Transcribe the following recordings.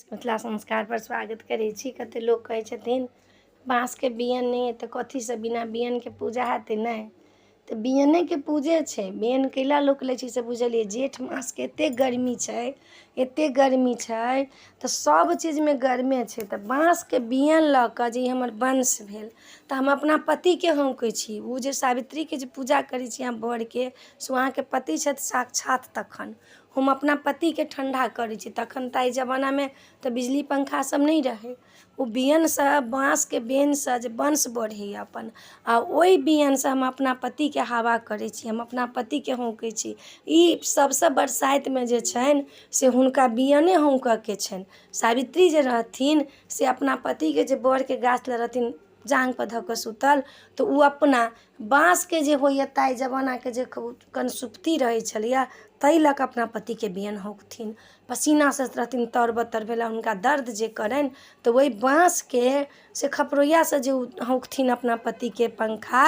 मिथिला संस्कारपर स्वागत करै छी। कतेक लोक कहै छथिन बाँसके बियैन नहि अइ तऽ कथीसँ बिना बियैनके पूजा हेतै? नहि तऽ बियैनेके पूजे छै। बियैन कैला लोक लै छै से बुझलियै? जेठ मासके एतेक गर्मी छै, एतेक गर्मी छै, तऽ सभ चीजमे गर्मे छै। तऽ बाँसके बियैन लऽ कऽ जे ई हमर वंश भेल, तऽ हम अपना पतिके हौँकै छी। ओ जे सावित्रीके जे पूजा करै छी अहाँ बरके, से ओ अहाँके पति छथि साक्षात। तखन हम अपना पतिके ठण्डा करै छी। तखन ताहि जमानामे तऽ बिजली पंखा सब नहि रहै। ओ बियनसँ, बाँसके बियनसँ जे वंश बढ़ैए अपन, आ ओहि बियनसँ हम अपना पतिके हवा करै छी, हम अपना पतिके हौँकै छी। ई सबसँ बरसाइतमे जे छनि से हुनका बियने हौँकऽके छनि। सावित्री जे रहथिन से अपना पतिके जे बड़के गाछ लग रहथिन जाँघपर धऽ कऽ सुतल, तऽ ओ अपना बाँसके जे होइए, ताहि जमानाके जे कनसुपती रहै छलैए, ताहि लऽ कऽ अपना पतिके बियन हौँकथिन। पसीनासँ रहथिन तर बतर भेल, हुनका दर्द जे करनि, तऽ ओहि बाँसके से खपरैआसँ जे ओ हौँकथिन अपना पतिके पंखा,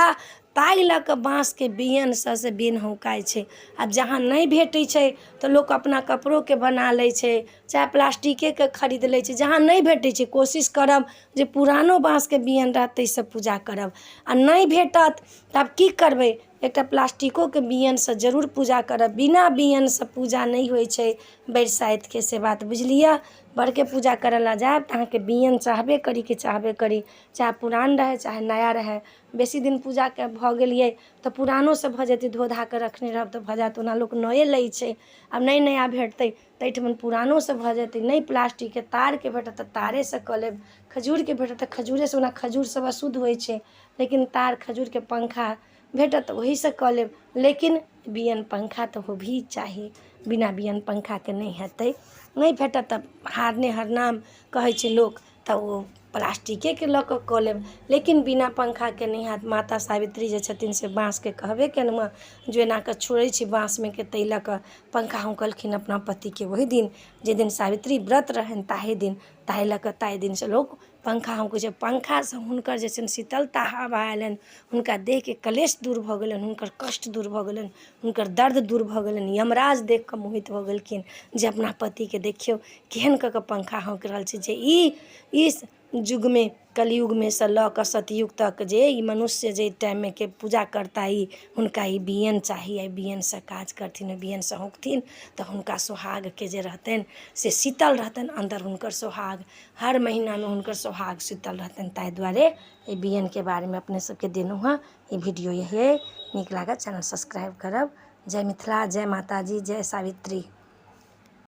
ताहि लऽ कऽ बाँसके बियनसँ से बियन हौँकाइ छै। आब जहाँ नहि भेटै छै तऽ लोक अपना कपड़ोके बना लै छै, चाहे प्लास्टिकेके खरीद लै छै। जहाँ नहि भेटै छै, कोशिश करब जे पुरानो बाँसके बियन रहत, ताहिसँ पूजा करब। आ नहि भेटत तऽ आब की करबै? एकटा प्लास्टिकोके बियनसँ जरूर पूजा करब। बिना बियनसँ पूजा नहि होइ छै बरसाइतके, से बात बुझि लिअ। बरके पूजा करय लए जायब तऽ अहाँके बियन चाहबे करी कि चाहबे करी, चाहे पुरान रहै चाहे नया रहै। बेसी दिन पूजाके भऽ गेलियै तऽ पुरानोसँ भऽ जेतै, धो धा कऽ रखने रहब तऽ भऽ जायत। ओना लोक नये लै छै। आब नहि नया भेटतै ताहिठमन पुरानोसँ भऽ जेतै। नहि प्लास्टिकके, तारके भेटत तऽ तारेसँ कऽ लेब। खजूरके भेटत तऽ खजूरेसँ। ओना खजूरसभ अशुद्ध होइ छै, लेकिन तार खजूरके पंखा भेटत तऽ ओहीसँ कऽ लेब, लेकिन बियन पंखा तऽ हो भी चाही। बिना बियन पंखाके नहि हेतै। नहि भेटत तऽ हारने हरनाम कहै छै लोक, तऽ ओ प्लास्टिकेके लऽ कऽ कऽ लेब, लेकिन बिना पंखाके नहि हैत। माता सावित्री जे छथिन से बाँसके कहबे केलहुँ हँ, जे एना कऽ छोड़ै छी बाँसमे के, ताहि लऽ कऽ पंखा हौँकलखिन अपना पतिके ओहि दिन, जाहि दिन सावित्री व्रत रहनि ताहि दिन। ताहि लऽ कऽ ताहि दिनसँ लोक पंखा हौँकै छै। पंखासँ हुनकर जे छनि शीतलता हवा अयलनि, हुनका देहके क्लेश दूर भऽ गेलनि, हुनकर कष्ट दूर भऽ गेलनि, हुनकर दर्द दूर भऽ गेलनि। यमराज देखि कऽ मोहित भऽ गेलखिन जे अपना पतिके देखियौ केहन कऽ कऽ पंखा हौँकि रहल छै, जे ई युगमे, कलयुगमे सँ लऽ कऽ सतयुग तक जे ई मनुष्य जे टाइममे के पूजा करता, ई हुनका ई बियैन चाही। एहि बियैनसँ काज करथिन, ओहि बियैनसँ हौँकथिन तऽ हुनका सोहागके जे रहतनि से शीतल रहतनि अन्दर। हुनकर सोहाग हर महीनामे हुनकर सोहाग शीतल रहतनि। ताहि दुआरे एहि बियैनके बारेमे अपने सबके देलहुँ हँ ई वीडियो। यही अइ, नीक लागत चैनल सब्सक्राइब करब। जय मिथिला, जय माताजी, जय सावित्री।